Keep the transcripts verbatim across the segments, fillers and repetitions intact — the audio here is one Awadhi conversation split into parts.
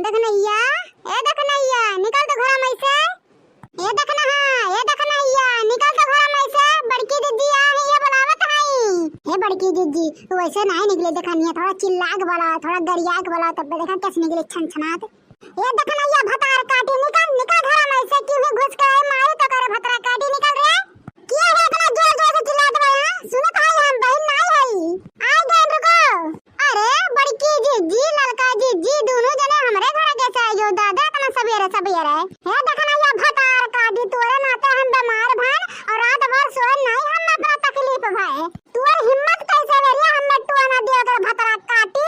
दखनैया, ए दखनैया, निकल तो घरा में से। ए दखनहा, ए दखनैया, निकल तो घरा में से। बड़की जिज्जी आ ही, ये बुलावत हई। ए बड़की जिज्जी, तू ऐसे नाहीं निकले, दखनिया, थोड़ा चिल्ला के बोला, थोड़ा गरिया के बोला, तब देखा कैसे निकले छनछनात। ए दखनैया भतार काटी, निकल, निकल घरा में से, क्यों ही घुस के आई माई तो करे भतरा काटी, निकल रे। के है इतना जोर जोर से चिल्लात बा, हाँ? सुनत हई हम, बहिन नाहीं हई। आ गए, रुको। अरे बड़की जिज्जी, ललका जिज्जी, दोनों जने हमरे घर कैसे आइयो दादा, इतना सबेरे सबेरे। हे दखनैया भतार काटी, तोरे नाते हम बीमार भन और रात भर सोए नाहीं, हम अपना तकलीफ भए। तोर हिम्मत कैसे बेरिया हमें टोना दियो कर भतरा काटी?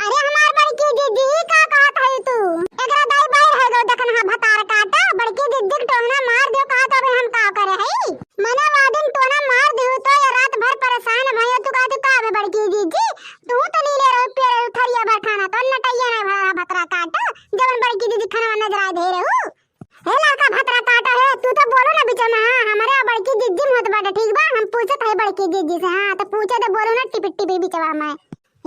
अरे हमार बड़की जिज्जी, ई का कहत हई तू? एकरा दाई बाहर है गो, दखनहा भतार काटा, बड़की जिज्जी के टोना मार दियो, कहत अबे हम का करे हई? मने वादिन टोना मार दियो तो ये रात भर परेशान भयो, तू कहत का बे बड़की जिज्जी? तू तो नीले रहो, पिए रहो, थरिया भर खाना, तो नटैया ना भरा भतरा काटा, जवन बड़की जिज्जी खाना नजर आए दे रहो। हे ललका भतरा काटा है, तू तो बोलो ना बीच में, हाँ, हमारे बड़की जिज्जी में होत बाटे, ठीक बा? हम पूछत है बड़की जिज्जी से, हाँ, तो पूछे तो बोलो ना टिपी टिपी बिचवा में।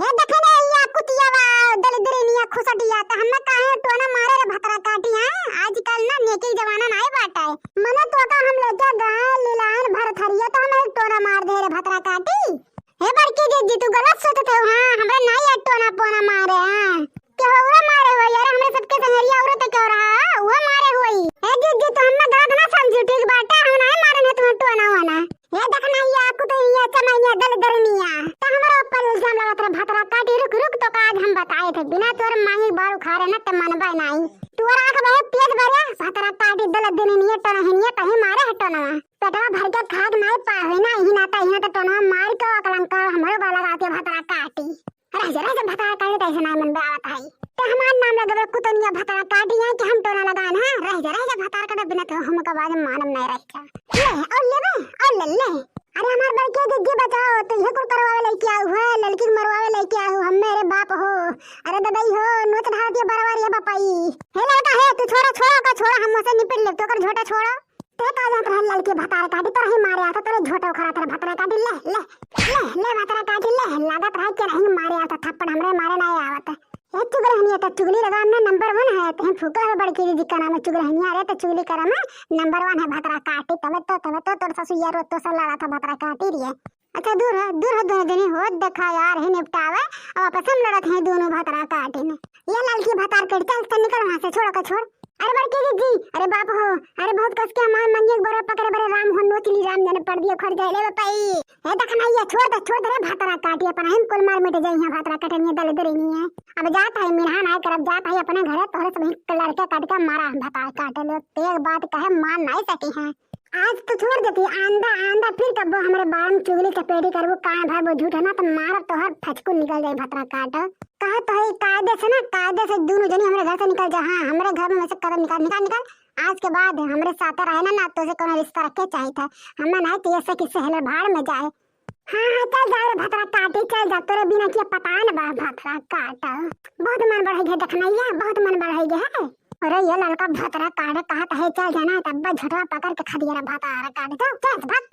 हे देखे ने, या कुतिया बा, दलिद्रिनिया खुसटिया, तो हमें काहे टोना मारे रे भतरा काटी, हाँ? आजकल ना नेकी जमाना नाहीं बाटे। मने तो का हम लेके गए लीलान भर थरिया, तो हमें टोना मार दे रे भतरा काटी। हे बड़की जिज्जी, तू गलत सोचत हो, हाँ, हमरे नाहीं है टोना पोना मारे, हाँ। के हो उहे मारे हो यार, हमरे सबके संगरिया औरत के हो रहा, उहे मारे होई। हे जिज्जी, तू हमें गलत ना समझू, ठीक बाटे, हम नाहीं मारे ने तुम्हें टोना वोना। हे दखनैया, कुतैया, चमैया, दलिद्रिनिया, तो हमरे ऊपर इल्जाम लगात रहे भतरा काटी, रुक, रुक, तो का आज हम बताए थे, बिना तोर मांगी बारू खा रहे ना, ते मनबे नाहीं। तोर आँख बहुत तेज बा रे, भतरा काटी, दलिद्रिनिया, टोनहिनिया, तही मारे है टोनवा। पेटवा भर के खाए के नाहीं पावे ना, इही नाता इहाँ तो टोनवा मार के अकलंका हमरो वाला गाते भतरा काटी। रह जा, रह जा, भतरा काटी, तैसे नाहीं मन बे आवत है। ते हमार नाम लगबे कुतनिया भतरा काटी है कि हम टोना लगान, हाँ? रह जा, रह जा, भतरा काटे बिना तो हम का बाज मानम नाहीं रह जा। ले, और लेबे, और ले, ले। अरे हमार बड़की जिज्जी बचाओ, तो इहे कुल करवावे लइके आऊ है, ललकी के मरवावे लइके आऊ, हम मेरे बाप हो। अरे ददई हो, नोच ढाल दिए बरवारी है बपाई। हे ललका हे, तू छोड़ा, छोड़ा ओका, छोड़ा, हम ओसे निपट लेब, तू ओकर झोटा छोड़ा। ते का जात रहे ललकी भतार काटी, तोरही मारे आता, तोरे झोटा उखाड़ा, तोरे भतरा काटी, ले, ले, ले, ले भतरा काटी, ले, लागत रहे के नहीं मारे आता, थप्पड़ हमरे मारे नाहीं आवत। ए चुगलहनिया, तो चुगली लगान में number one है, तहीं फूका है बड़की जिज्जी का नाम है चुगलहनिया, अरे तो चुगली करम में number one है भतरा काटी, तबे तो, तबे तो तोर ससुइया रोज तो से लड़ा था भतरा काटी रिये। अच्छा दूर है, दूर है दोनों जनी होत देखा यार, ही निपटावे, अब आपस में लड़त हैं दोनों भतरा काटी में। ये ललकी भतार काटी, चल, चल निकल वहाँ से, छोड़ ओका, छोड़। अरे बड़की जिज्जी, अरे बाप हो, अरे बहुत कस के हमार मंगिया के बरवा पकड़े बरे, राम हो नोच ली, राम जाने पड़ दिया, खड़ जाए, ले बपाई। ए दखनैया, छोड़ दे, छोड़ दे रे भतरा काटी, अपन हम कुल मार मिट जाई यहाँ भतरा कटनिया दलिद्रिनिया। अब जात है मिनहा नाहीं करब, जात है अपने घरे, तोहरे सब ही लड़के काट के मारा भतरा काटे लो। ते एक बात कहे मान नाहीं सकी हैं। आज तो छोड़ देती, आंदा, आंदा फिर कब्बो हमरे बारे में चुगली चपेटी करबो, कान भरबो झूठ है ना, तो मारब तोहर फचकू निकल जाई भतरा काट। कहा तो है कायदे से ना, कायदे से दोनों जनी हमरे घर से निकल जा। हाँ, हमरे घर में से कदम निकाल, निकाल, निकाल। आज के बाद हमरे साथे रहे ना, ना तो से कोनो रिश्ता रखे चाहित है। हमें नाहीं चाहिए से कि सहले भाड़ में जाए। हाँ, हाँ, चल जा रे भतरा काटी, चल जा, तोरे बिना के पता न बा भतरा काटा। बहुत मन बढ़े गे दखनैया, बहुत मन बढ़े गे है। अरे ये ललका भतरा काटे कहत है चल जाना, तब झोटवा पकड़ के खा दिया रे भतरा काटी, चल, चल, भाग।